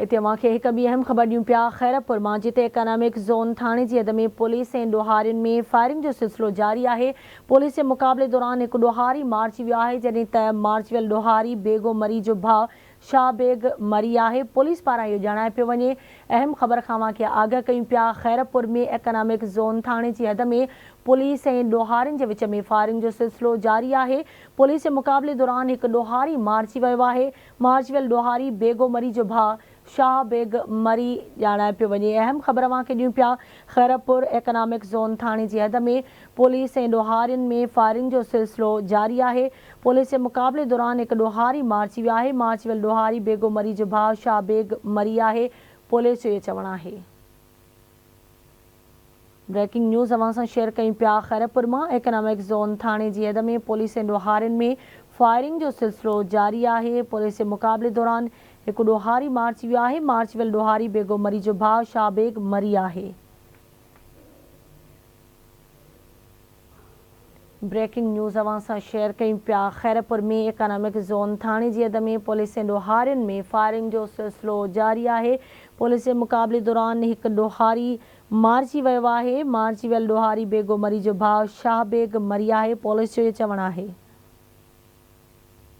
اتي اوهان کي هڪ ٻي اهم خبر ڏيون پيا خيرپور مان جتي اڪانامڪ زون ٿاڻي جي حد ۾ پوليس ۽ ڏوهارين ۾ فائرنگ جو سلسلو جاري آهي پوليس جي مقابلي دوران هڪ ڏوهاري مارجي ويو آهي جڏهن ته مارجي ويل ڏوهاري بيگو مري جو ڀاء شاهه بيگ مري آهي پوليس پاران اهو ڄاڻايو پيو وڃي اهم خبر کان اوهان کي آگهه ڪيون پيا خيرپور ۾ اڪانامڪ زون ٿاڻي جي حد ۾ پوليس ۽ ڏوهارين جي وچ ۾ فائرنگ جو سلسلو جاري آهي پوليس جي مقابلي دوران هڪ ڏوهاري مارجي ويو آهي مارچ ويل ڏوهاري بيگو مري جو ڀاء شاهه بيگ مري ڄاڻايو پيو وڃي. اهم خبر اوهان کي ڏيون پيا خيرپور ايڪنامڪ زون ٿاڻي جي حد ۾ پوليس ۽ ڏوهارين ۾ فائرنگ جو سلسلو جاري آهي. پوليس جي مقابلي دوران هڪ ڏوهاري مارجي ويو آهي. مارجي ويل ڏوهاري بيگو مري جو ڀاء شاهه بيگ مري آهي. پوليس جو اهو چوڻ آهي. بريڪنگ نيوز اوهان سان شيئر ڪيون پيا خيرپور مان ايڪنامڪ زون ٿاڻي جي حد ۾ پوليس ۽ ڏوهارين ۾ فائرنگ جو سلسلو جاري آهي پوليس جي مقابلي دوران هڪ ڏوهاري مارجي ويو آهي مارجي ويل ڏوهاري بيگو مري جو ڀاء شاهه بيگ مري آهي. بريڪنگ نيوز اوهان سان شيئر ڪيون پيا خيرپور ۾ اڪانامڪ زون ٿاڻي جي حد ۾ پوليس ۽ ڏوهارين ۾ فائرنگ جو سلسلو جاري آهي پوليس جي مقابلي دوران هڪ ڏوهاري مارجي ويو آهي مارجي ويل ڏوهاري بيگو مري جو ڀاء شاهه بيگ مري آهي پوليس جو اهو چوڻ آهي.